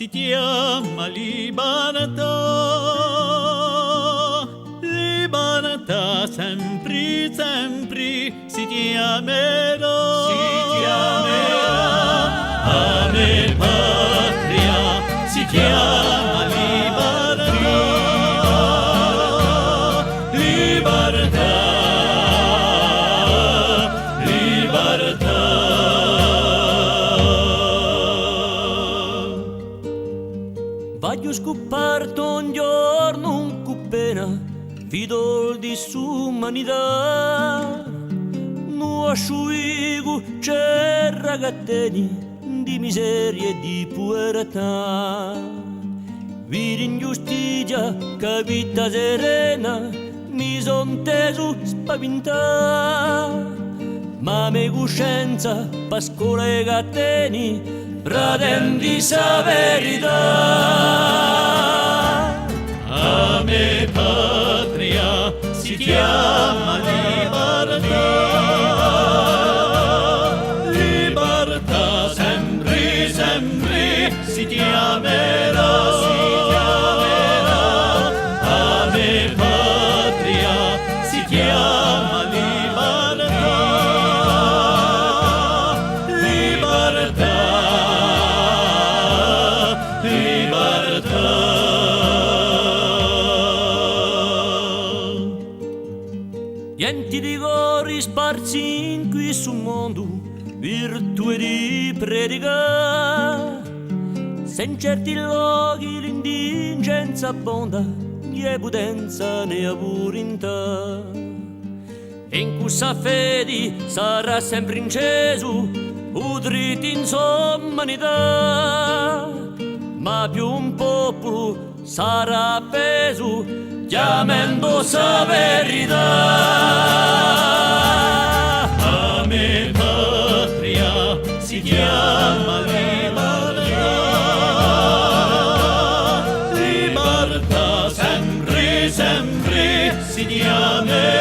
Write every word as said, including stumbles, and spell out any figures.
Si chjama libertà, libertà sempri, sempri si chjamerà. Si chjamerà. A me patria si chjama libertà, libertà, libertà. V'aghju scupartu un ghjornu cù pena, fiddolu di st'umanità. Ùn sciu eiu ch'era chì teni di miseria è di puvertà. Vidi inghjustizia cù a vita serena, mi sò intesu spavintà, ma a me cuscenza, Pascola, chì teni, pretendi sta verità. A me patria si chjama libertà, libertà sempri, sempri si chjamerà, si chjamerà. A me patria si chjama libertà, libertà, libertà. Ghjenti di cori sparsi in quistu mondu, virtù di predicà. S'è in certi lochi l'indigenza abbonda, ùn hè putenza nè vulintà. È in quissa fedi sarà sempri incesu u drittu in s'umanità, ma più un populu sarà appesu, chjamendu sta verità. A me patria si chjama libertà, libertà sempri, sempri si chjamerà.